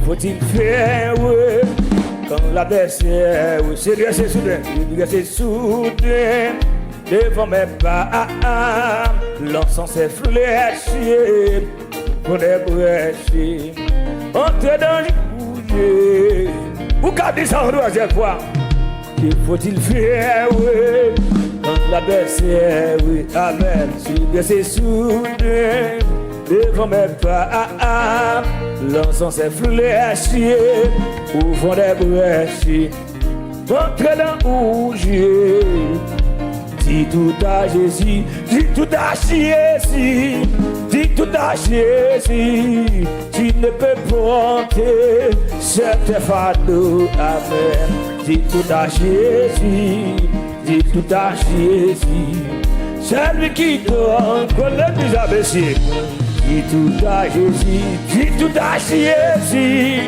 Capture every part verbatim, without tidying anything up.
Faut-il faire quand l'adversaire, Seigneur, c'est soudain, Seigneur, c'est soudain, devant mes pas, l'encens est fléché, qu'on est prêché, entrer dans le bouillé. Ou ka di sa yon twazyèm fwa. Que faut-il faire, oui, quand l'adversaire, oui, amen, Seigneur, c'est soudain, devant mes pas, l'encens est fléché, au fond des prêchés, entrer dans bouillé. Dis tout à Jésus, dis tout à Jésus, dis tout à Jésus, tu ne peux porter ce fardeau, amen. Dis tout à Jésus, dis tout à Jésus, celui qui donne, que le plus apprécié. Dis tout à Jésus, dis tout à Jésus,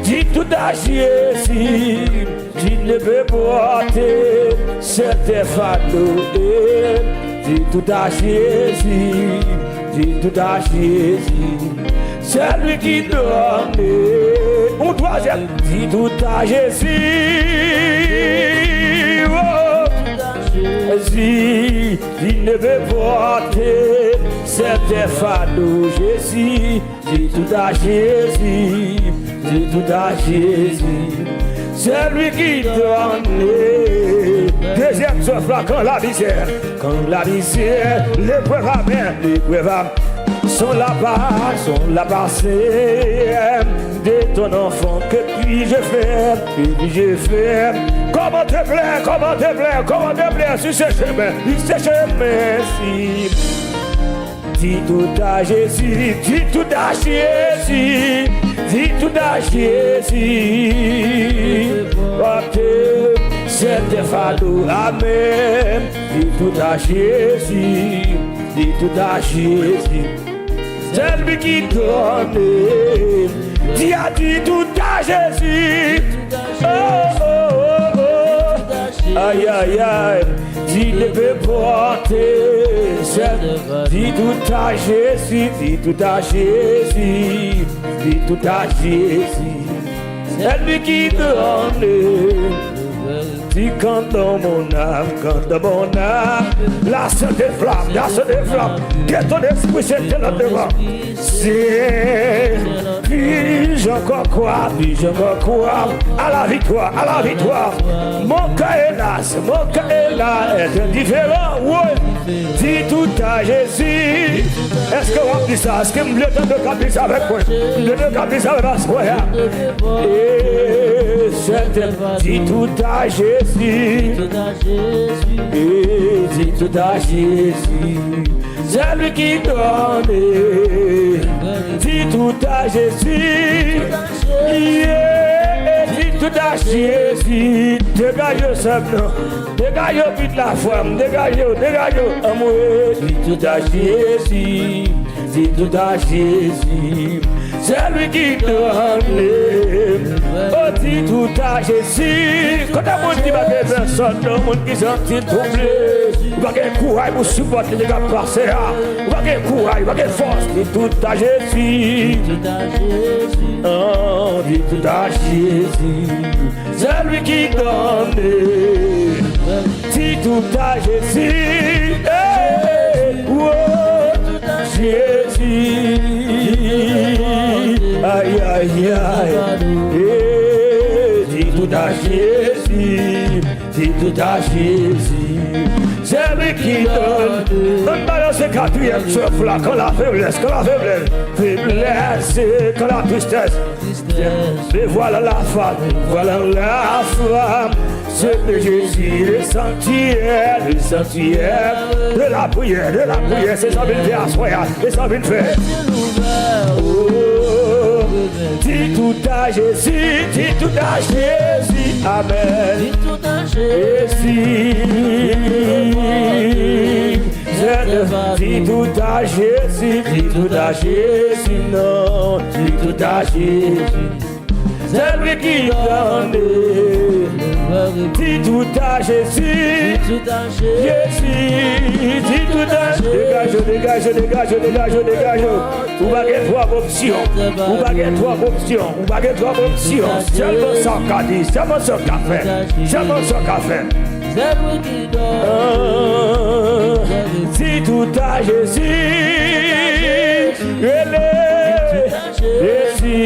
dis tout à Jésus, tu ne peux porter ce fardeau. Dis tout à Jésus, dis tout à Jésus, celui qui donne. Yon twazyèm. Dis tout à Jésus, oh, Jésus, il ne peut porter ce fardeau, Jésus. Dis tout à Jésus, dis tout à Jésus, celui qui donne. Dezyèm souf la, quand la misère, quand la misère, l'épreuve amène, l'épreuve amène, sont là-bas, sont là-bas, Seigneur, de ton enfant, que puis-je faire, que puis-je faire? Comment te plaire, comment te plaire, comment te plaire sur ce chemin, sur ce chemin-ci? Dis tout à Jésus, dis tout à Jésus, dis tout à Jésus. Portez ce fardeau, amen. Dis tout à Jésus, dis tout à Jésus, celui qui donne. Dis à, dis tout à Jésus. Oh, oh, oh, oh. Aïe, aïe, aïe. Dis ne peux porter, dis tout à Jésus, dis tout à Jésus, dis tout à Jésus. Celui qui donne. Dis quand dans mon âme, quand dans mon âme, la sainte flamme, la sainte flamme, que ton esprit s'éteigne devant. C'est, puis-je encore croire, puis-je encore croire à la victoire, à la victoire. Mon cœur est là, mon cœur est là, est indifférent. Oui. Dis tout à Jésus. Èske w ap di sa? Èske m vle tande w k ap di sa avèk mwen? M vle tande w k ap di sa avèk aswè a. Et c'est, dis tout à Jésus. Et dis tout à Jésus. Celui qui donne. Dis tout à Jésus. Yeah, dis tout à Jésus. Degaje sèm nan. Degaje w vit la, frè m. Degaje w, degaje w. Anmwe, dis tout à Jésus. Dis tout à Jésus. Celui qui donne. Oh, dis tout à Jésus. Kote moun ki pa gen pèsòn, non, moun ki santi l twouble. Ou pa gen kouraj pou sipòte nèg k ap pase a. Ou pa gen kouraj, ou pa gen fòs. Dis tout à Jésus. Oh, dis tout à Jésus. Celui qui donne. Dis tout à Jésus. Hey, oh, Jésus. Aïe, aïe, aïe. Hey, dis tout à Jésus. Dis tout à Jésus. Celui qui donne. Ann balanse katriyèm souf la, quand la faiblesse, quand la faiblesse. Faiblesse, quand la tristesse. Me voilà la femme, me voilà la femme. C'est que Jésus, le sanctuaire, le sanctuaire de la prière, de la prière. Se sa vin fè aswè a, se sa vin fè. Oh, dis tout à Jésus, dis tout à Jésus, amen. Jésus, dis tout à Jésus, dis tout à Jésus, non, dis tout à Jésus. C'est lui qui donne. Di tout a Jezi. Jezi, di tout a Jezi. Degaje w, degaje w, degaje w, degaje w, degaje w. Ou pa gen twòp opsyon. Ou pa gen twòp opsyon. Ou pa gen twòp opsyon. Sèlman sa w ka di. Sèlman sa w ka fè. Sèlman sa w ka fè. Ah, di tout a Jezi. Rele. Jezi,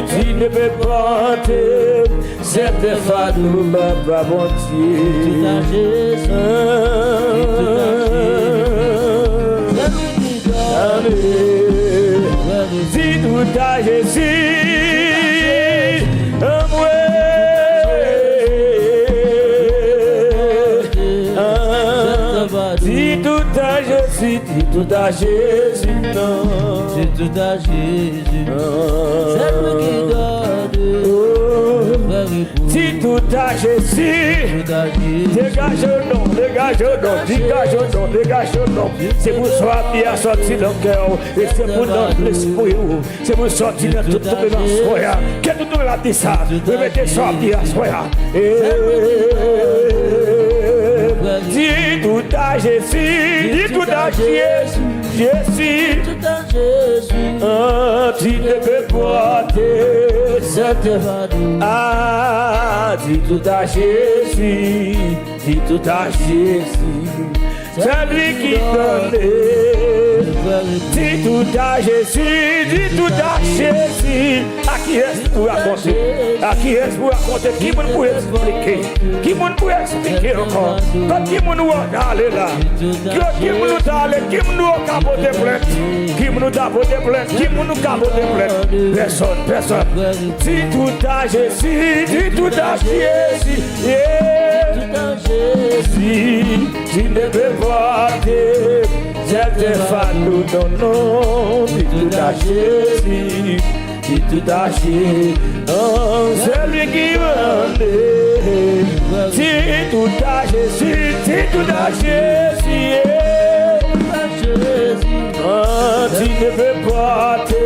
di ne pe pòte. Sèten fado, papa Bondye. Di tout a Jezi. Di tout a Jezi. Amen. Di tout a Jezi. Anmwe. Di tout a Jezi. Di tout a Jezi, non. Di tout a Jezi. Sèl li ki done. Di tout a Jezi. Degaje w non, degaje w non, degaje w non, degaje w non. Se pou sa w ap di a sòti nan kè w, e se pou nan lespri w. Se pou sòti nan tout toumen aswè a. Ke tout toumen ap di sa. Repete sa w ap di aswè a. E, di tout a Jezi, di tout a Jezi, Jezi. An, di ne pe pòte sèten fado. A, di tout a Jezi, di tout a Jezi. Sèl li ki tande. Di tout a Jezi, di tout a Jezi. A kiyès pou rakonte? A kiyès pou rakonte? Ki moun pou eksplike? Ki moun pou eksplike ankò? Kot ki moun ou ale la? Ki, ki moun ou ta ale? Ki moun ou ka pote plent? Ki moun ou ta pote plent? Ki moun ou ka pote plent? Pèsòn, pèsòn. Di tout a Jezi, di tout a Jezi. Yeah. Jezi, di ne pe pòte sèten fado, non, non, di tout a Jezi, di tout a Jezi, an, sèl li ki mande, di tout a Jezi, di tout a Jezi, yeah. An, di ne pe pòte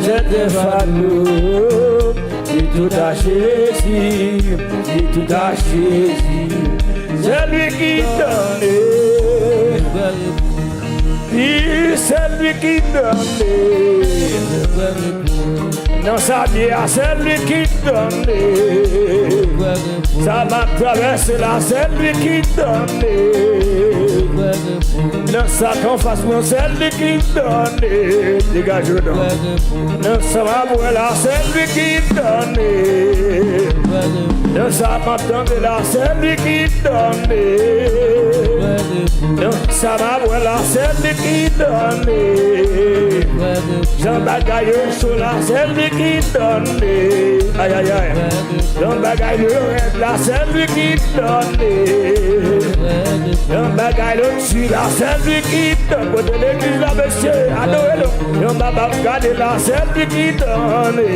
sèten fado. Di tout a Jezi, di tout a Jezi. Sèl li ki tande. Di sèl li ki tande. Nan sa m ye a, sèl li ki tande. Sa m ap travèse la, sèl li ki tande. Nan sa k anfas mwen, sèl li ki tande. Degaje w non. Nan sa m ap wè la, sèl li ki tande. Nan sa m ap tande la, sèl li ki tande. Nan sa m ap wè la, sèl li ki tande. Jan bagay yo cho la, sèl li ki tande. Ayayay. Jan bagay yo rèd la, sèl li ki tande. Jan bagay yo di la, sèl li ki tande. Kote legliz la, mesye, adore l. Jan m ap gade la, sèl li ki tande.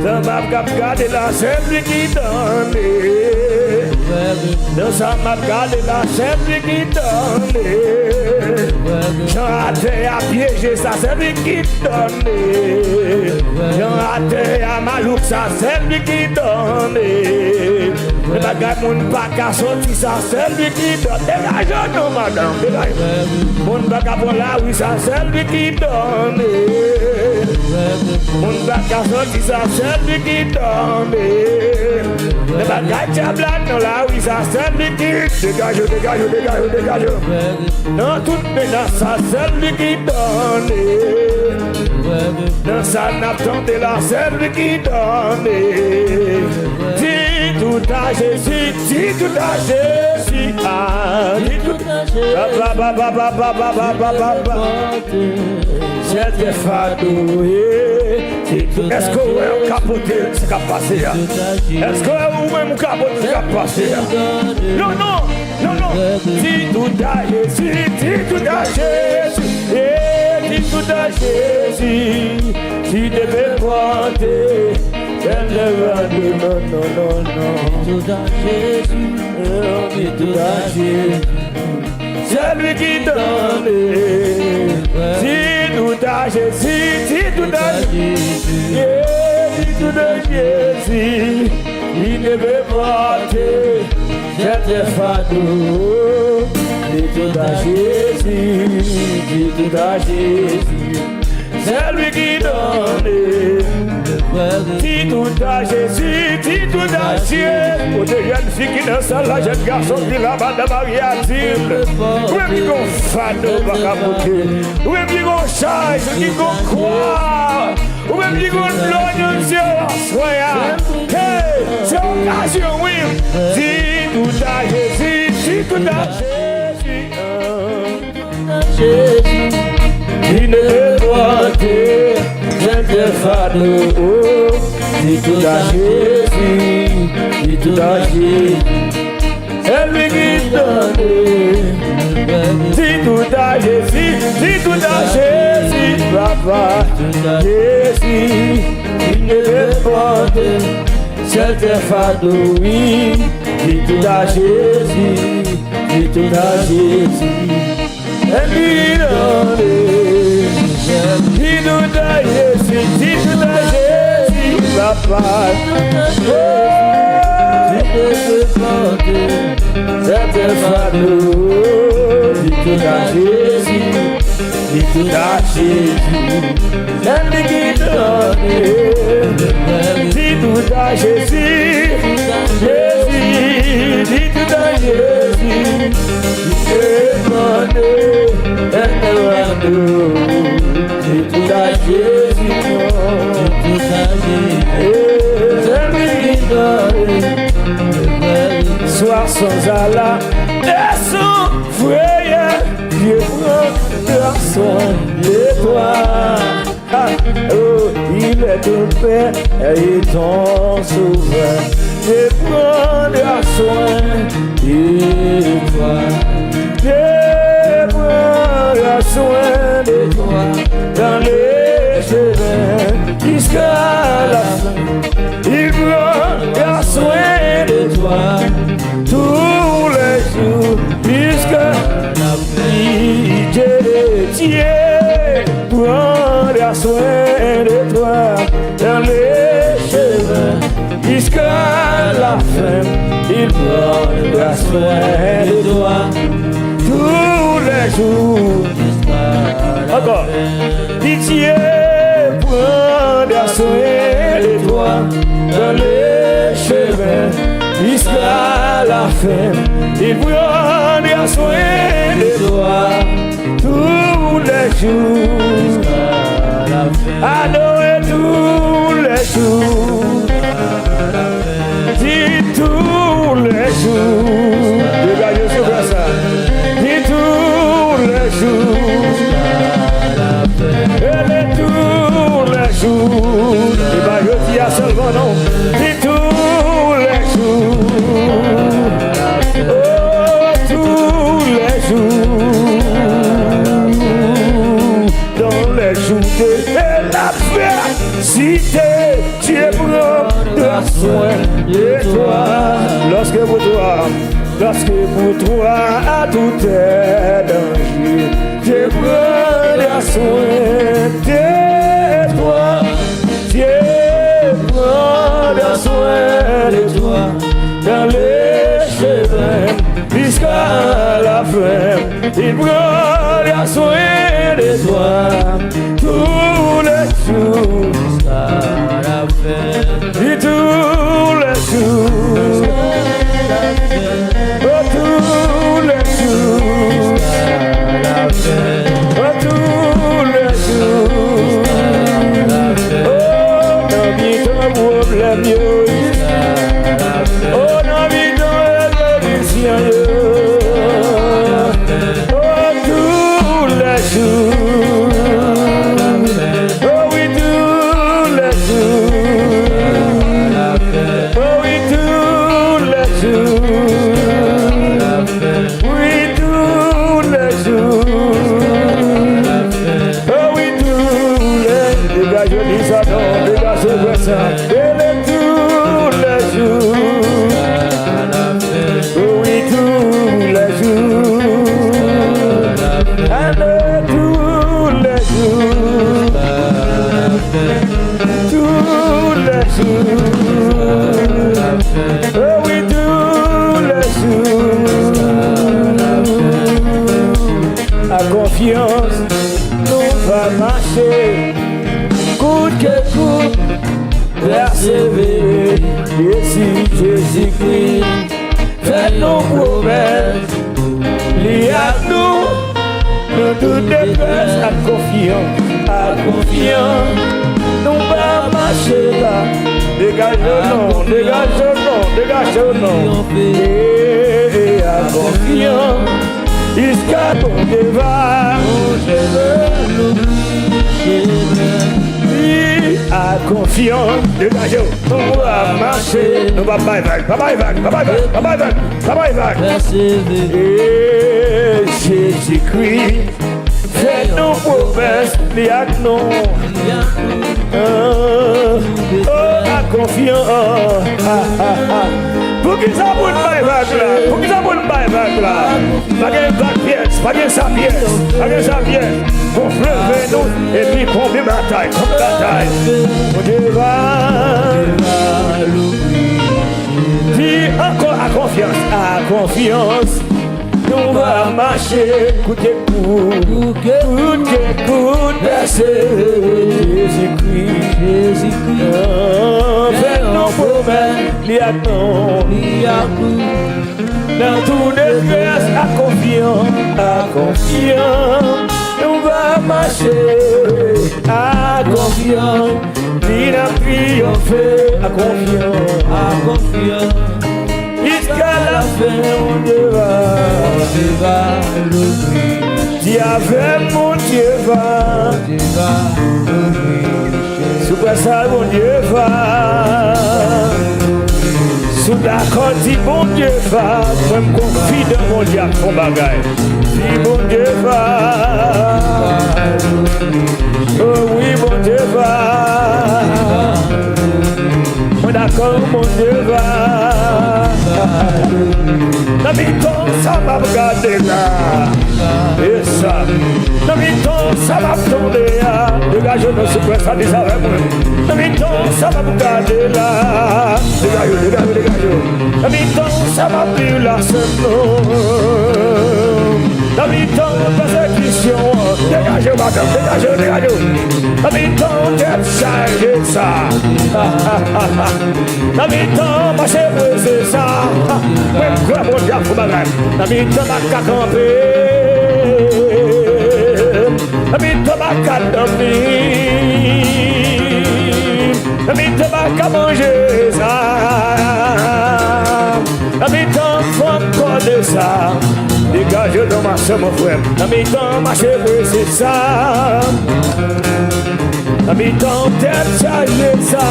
Jan m ap gade la, sèl li ki tande. Nan sa m ap gade la, sèl li ki tande. Jan atè a pyeje sa, sèl li ki tande. Jan atè a malouk sa, sèl li ki tande. Men bagay moun pa ka soti sa, sèl li ki tande. Degaje w non, madanm, degaje w. Moun pa ka pran lari sa, sèl li ki tande. Moun pa ka soti sa, sèl li ki tande. Men bagay dyab la nan lari sa, sèl li ki. Degaje w, degaje w, degaje w, degaje w. Nan tout menas sa, sèl li ki tande. Nan sa n ap tande la, sèl li ki tande. Di tout a Jezi, di tout a Jezi. Ah, di tout a Jezi. Sèten fado, yeah. Èske w wè yon kapote sa k ap pase a? Èske w wè ou menm ou kapote sa k ap pase a? Non, non, non, non. Di tout a Jezi, di tout a Jezi. Yeah, di tout a Jezi. Di tout a Jezi. Di tout a Jezi. Sèl li ki tande. Di tout a Jezi, di tout a Jezi. Yeah, di tout a Jezi. Il ne peut porter certains fardeaux. Dis tout à Jésus, dis tout à Jésus. C'est lui qui donne. Dis tout à Jésus, dis tout à Jésus. Kote jèn fi ki nan sal la, jèn gason ki la, madan marye a, di l. Ou menm ki gon fado ou pa ka pote. Ou menm ki gon chaj, ou ki gon kwa. Ou menm ki gon dlo nan zye w aswè a. Hey, se okazyon, wi. Dis tout à Jésus, dis tout à Jésus. Jésus, il ne peut porter certains fardeaux. Dis tout à Jésus, dis tout à Jésus. C'est lui qui donne. Dis tout à Jésus, dis tout à Jésus, papa. Jésus, il ne peut porter certains fardeaux, oui. Dis tout à Jésus, dis tout à Jésus. Dis tout à Jésus, dis tout à Jésus, papa. Oh, dis tout à Jésus, certains fardeaux, dis tout à Jésus, dis tout à Jésus. Dis tout à Jésus, Jésus, dis tout à Jésus. Dis tout à Jésus, dis tout à Jésus. Swa sanzala, desann, frayè, Dieu prendra soin de toi. Ah, oh, il est ton père et ton sauveur. Dieu prendra soin de toi. Dieu prendra soin de toi dans les chemins jusqu'à la fin. Il prendra soin de toi tous les jours jusqu'à la fin. Dieu prendra soin de toi dans les chemins jusqu'à la fin. Il prendra soin de toi tous les jours. Encore. Pitié, prendra soin de toi dans les chemins jusqu'à la fin. Il prendra soin de toi tous les jours. Adorer tous les jours. Dis tous les jours. Degaje sou kè sa. Dis tous les jours. Rele tous les jours. E pa jodi a sèlman non. Dis tous les jours. Oh, tous les jours. Dans les jours de l'adversité, Dieu prendra soin de toi. Lorsque pour toi, lorsque pour toi tout est danger, Dieu prendra soin de toi. Dieu prendra soin de toi dans les chemins jusqu'à la fin. Il prendra soin de toi tous les jours. Et tous les jours. Oh, tous les jours. Oh, tous les jours. Oh, nan mitan pwoblèm yo. Oh, nan mitan rezolisyon yo. Oh, tous les jours. Oh, oui, tous les jours. Oh, oui, tous les jours. Oui, tous les jours. Oh, oui, tous les. Degaje li sa non, degaje vre sa. Ele tous les jours. Oui, tous les jours. Allez, tous les jours. Tous les jours. pèsevere, e si Jezikri fè nou pwomès, li ak nou, nan tout detrès, ak konfyans, ak konfyans, nou va mache la. Degaje w non, degaje w non, degaje w non. E, e, ak konfyans, jiska Bondye va. Wi, ak konfyans, degaje w. Nou va mache, nou va bay vag, pa bay vag, pa bay vag, pa bay vag, pa bay vag. E Jezikri fè nou pwomès, li ak nou. Oh, ak konfyans. Poukisa pou n bay vag la? Poukisa pou n bay vag la? Pa gen vag pyès, pa gen sa pyès, pa gen sa pyès. Gonfle venn nou, epi konbyen batay, konbyen batay. Bondye va. Di ankò, ak konfyans, ak konfyans, nou va mache kout ke kout, kout ke kout, pèsevere, Jezikri, Jezikri fè nou pwomès, li ak nou, li ak nou. Nan tou detrès, ak konfyans, ak konfyans, nou va mache, ak konfyans, vin ap triyonfe, ak konfyans, ak konfyans, jiska lafen, Bondye va, Bondye va louvri. Di avè m, Bondye va, Bondye va louvri. Si w kwè sa, Bondye va. Si w dakò, di Bondye va. Mwen, m konfidan Bondye ap fè yon bagay. Di Bondye va. Oh wi, Bondye va. Mwen dakò, Bondye va. Nan mitan sa m ap gade la. E sa. Nan mitan sa m ap tande a. Degaje w non, si w kwè sa, di sa avè mwen. Nan mitan sa m ap gade la. Degaje w, degaje w, degaje w. Nan mitan sa m ap viv la, sè m non. Nan mitan pèsekisyon an. Degaje w, madanm, degaje w, degaje w. Nan mitan tèt chaje sa. Nan mitan mache prese sa, mwen kwè Bondye ap fè bagay. Nan mitan m pa ka kanpe, nan mitan m pa ka dòmi, nan mitan m pa ka manje sa, nan mitan fanm kòde sa. Degaje w non, ma sè, mon frè. Nan mitan mache prese sa. Nan mitan tèt chaje sa,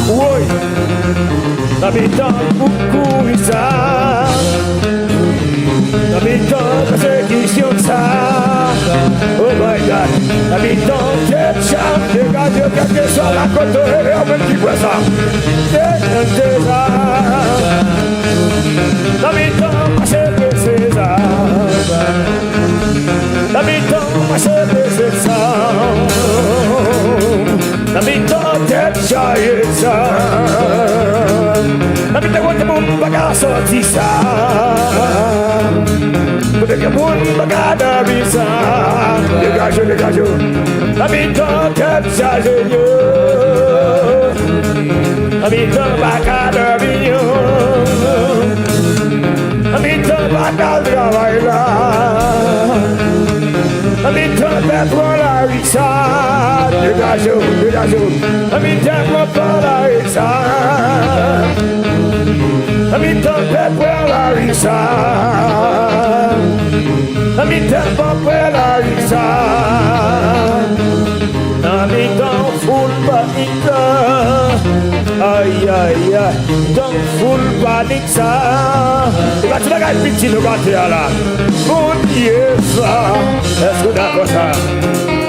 woy. Nan mitan bout kouri sa. Nan mitan pèsekisyon sa. Oh my God. Nan mitan tèt chaje, degaje w kèlkeswa la kote w ye, ou menm ki kwè sa. Tèt chaje sa. Nan mitan mache prese sa. Nan mitan mache prese sa. Nan mitan tèt chaje sa. Nan mitan kote moun pa ka sòti sa. Kote ke moun pa ka dòmi sa. Degaje w, degaje w. Nan mitan tèt chaje yo. Nan mitan pa ka dòmi yo. Nan mitan pa ka al travay la. Nan mitan pèp pran lari sa. Degaje w, degaje w. Nan mitan pèp pran lari sa. Nan mitan pèp pran lari sa. Nan mitan pèp pran lari sa. Nan mitan foul panik la. Ay, ay, ay. Mitan foul panik sa. E pa ti bagay piti nou gate a la. Bondye va. Èske w dakò sa?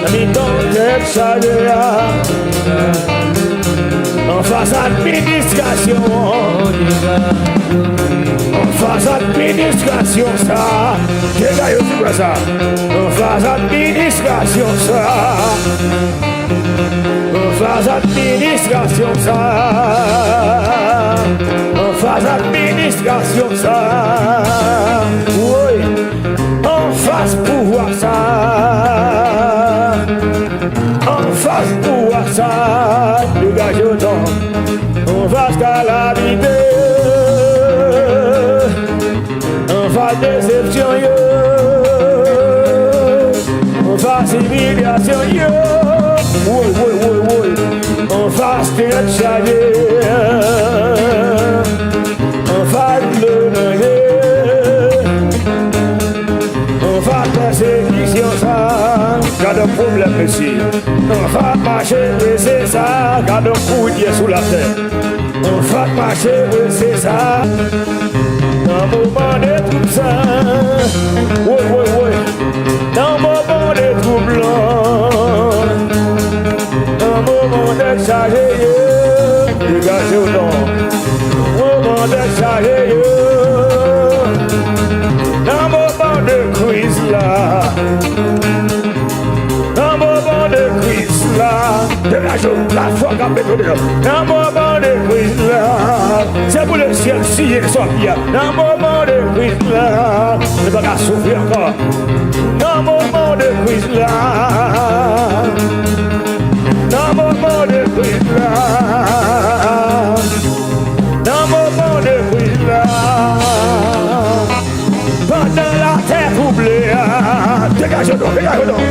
Nan mitan tèt chaje a. Anfas administrasyon an. Anfas administrasyon sa. Degaje w si w kwè sa. Anfas administrasyon sa. Anfas administrasyon sa. Anfas administrasyon sa. Woy. Anfas pouvwa sa. Anfas pouvwa sa. Degaje w non. Anfas kalamite yo, anfas desepsyon yo, anfas imilyasyon yo, woy, woy, woy, woy, anfas tèt chaje, anfas dlo nan je, anfas pèsekisyon sa, gad yon pwoblèm, mesye. Anfas mache prese sa, gad yon kout ye sou latè. Anfas mache prese sa. Nan moman de twoub sa, woy, woy, woy. Nan moman de twoub lan, nan moman tèt chaje yo, degaje w non. Moman tèt chaje yo, nan moman de kriz la, nan moman de kriz la, degaje w, lafwa k ap mete w deyò. Nan moman de kriz la, se pou lesyèl siye sòti a. Nan moman de kriz la, nou pa ka soufri ankò. Nan moman de kriz la, nan moman de kriz la, nan moman de kriz la, pandan latè twouble a, degaje w non, degaje w non.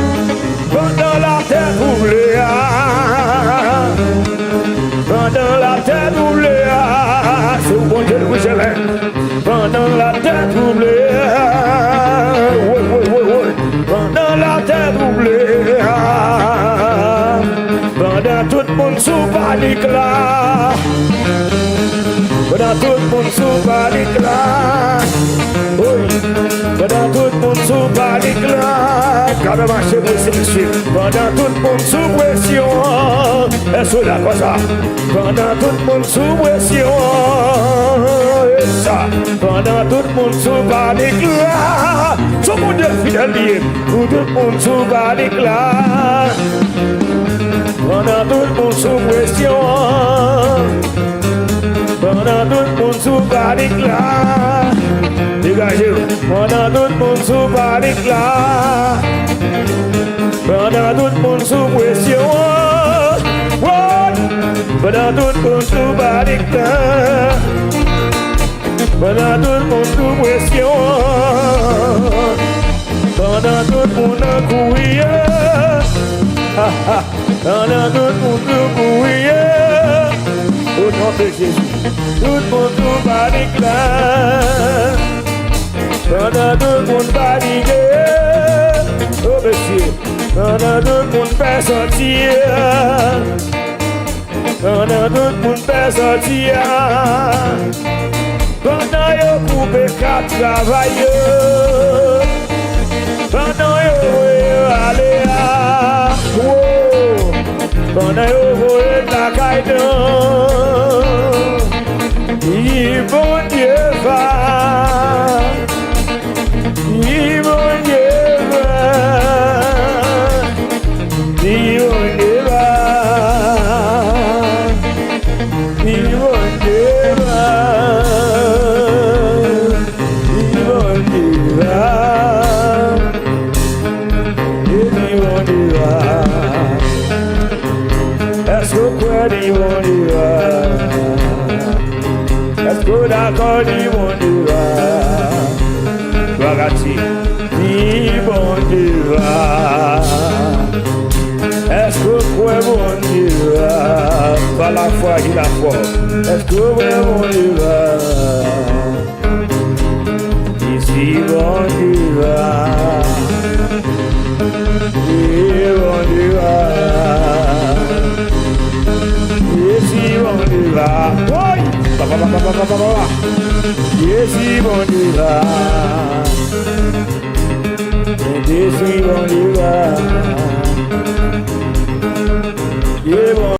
Pandan latè twouble a, pandan latè twouble a, se ou Bondye nou kouche men. Pandan latè twouble a, woy, woy, woy, woy. Pandan latè twouble a, pandan tout moun sou panik la, pandan tout moun sou panik la, woy. Pandan tout moun sou panik la, gade mache prese, mesye. Pandan tout moun sou presyon, èske w dakò sa? Pandan tout moun sou presyon, e sa. Pandan tout moun sou panik la, sou Bondye fidèl li ye. Pou tout moun sou panik la, pandan tout moun sou presyon, pandan tout moun sou panik la, degaje w. Pandan tout moun sou panik la, pandan tout moun sou presyon, woy. Pandan tout moun sou panik la, pandan tout moun sou presyon, pandan tout moun nan kouri, pandan tout moun nan kouri, o non de Jezi, tout moun sou panik la, pandan tout moun panike, o mesye, pandan tout moun pè sòti. Pandan tout moun pè sòti a, pandan yo koupe kat travay yo, pandan yo voye yo ale a, wo, pandan yo voye lakay nou, ni Bondye va. Ni Bondye va, ni Bondye va, ni Bondye va, ni Bondye va, e ni Bondye va. Èske w kwè ni Bondye va? Èske w dakò ni Bondye va? Bagati, ni Bondye va. Èske w kwè Bondye va? Pa lafwa, ki lafwa. Èske w kwè Bondye va? E si Bondye va, e Bondye va, e si Bondye va, woy! Pa, pa, pa. E si Bondye va,